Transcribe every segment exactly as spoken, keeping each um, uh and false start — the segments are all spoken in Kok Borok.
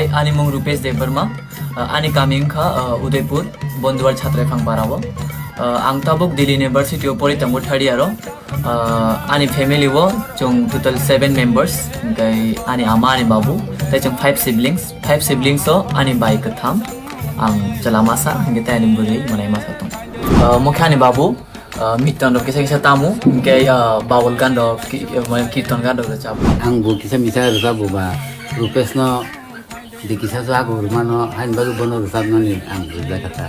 Ani mung Rupesh Debbarma, uh, ani kami wngkha, uh, Udaipur, Bonduar Chhatraphang Parao. Uh, ang tabuk Delhi University o pori tongo third year o. Uh, ani family o chwng total seven members, hwnkhe ani ama, ani babu, tei chwng five siblings. Five siblings o ani bai kwtham, ang chwla masa, hwnkhe tei ani bwrwi mwnai masa tong. Uh, mokhe ani babu, uh, miton rok kisa kisa tamo, hwnkhe, uh, Babul gan rok, ki-, uh, mane kirton gan rok rwchap. Ang bo kisa misa rwchap bo ba, Rupesh no di kisa so ago rwmano, hain bagwi bono rwchapnani ang rwjak kha ta.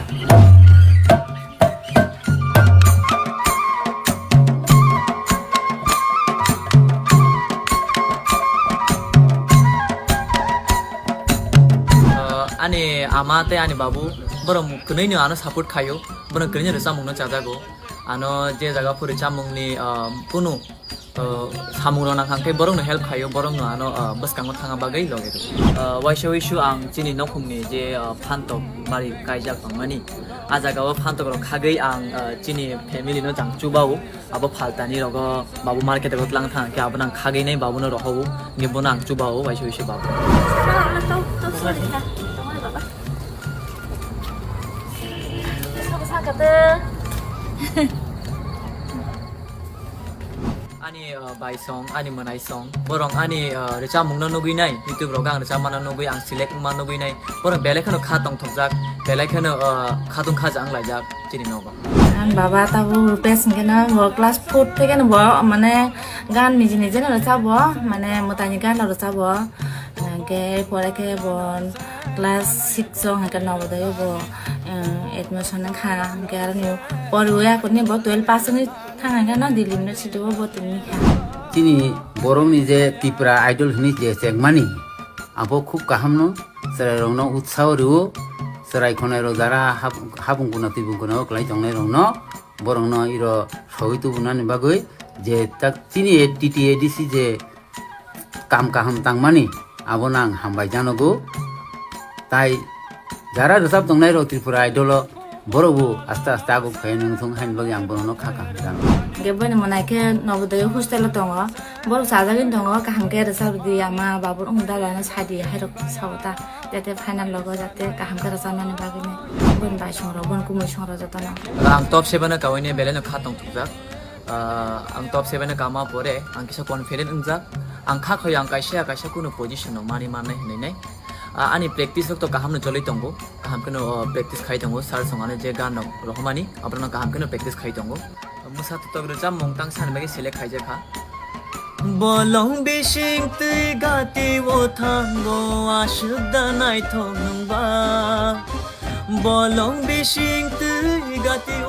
Uh, ani ama tei ani babu, borok kwnwi no ano support khaio, borok kwnwi no rwchapmung no chajago. Ano je jaga phuri chamungni, ah, kunu, ah, samung rok nang kha, hwnkhe borok no help khaio, borok no ano, ah, bwskango thangna bagwi logi rw. Ah, waisa waisu ang chini nokhungni je, ah, phantok bari kaijak tongmani, ah jaga o phantok rok khagwi ang, ah, chini family no jang chubao, abo phaltani rogo babu market o tlang thang khe abo nang khagwi nai babu no rohou, hwnkhe bono ang chubao waisa waisu babu. Ani, uh, bai song, ani mwnai song, borok ani, uh, rwchapmung no nugwi nai, YouTube rogo ang rwchapma no nugwi, ang select wngma nugwi nai, borok belai kheno kha tongthokjak, belai kheno, uh, khatung khaja wnglaijak chini nogo. Ang baba tabuk Rupesh hwnkhe no bo class four theke no bo mane gan niji niji no rwchabo, mane mwtaini gan rok rwchabo, hwnkhe pore khe bo class six o hwnkhe Navodaya o bo, um, admission wngkha, hwnkhe aroni poriwi akurni bo twelve pass wngwi thang hwnkhe no Delhi University o bo tongwi kha. Chini borokni je Tripura Idol hwnwi je chengmani, abo khub kaham no, chwrairokno utsaho rwo, chwrai khwnairok jara hap-, hapung kuna twibung kuna o kwlai tongnairokno, borokno iro sogwi tubunani bagwi je tak chini T T A D C je kam kaham tangmani, abono ang hambai janogo. Tai jara rwchap tongnai rok Tripura Idol o, borok bo aste aste aguk phai nung thung haini bagwi ang bono kha kaham jano. Hwnkhe boini mwnai khe Navodaya hostel o tongo, borok chajagwi tongo, kaham khe rwchap rwdi ama babur wng dalano sadi hairok sao ta, jate final logo jate kaham khe rwchapmani bagwi nai boini bai song rok, boini kumui song rok jotono. Ang top seven o kawini belai no kha tongthokjak. Ah, ang top seven o kama pore ang kisa confident wngjak. Ang kha khoi ang kaisa kaisa kunu position no mani mannai hinwi nai. Ah, ani practice rok to kaham no cholwi tongo. Kaham kheno, oh, practice khai tongo. Sir song ano je gan rok rohormani, abono kaham kheno practice khai tongo. Mwsa totok rwchapmung tang sani bagwi select khaijak kha. Bolong bising twi gati o thango aswk da naithok nwng ba. Bolong bising twi gati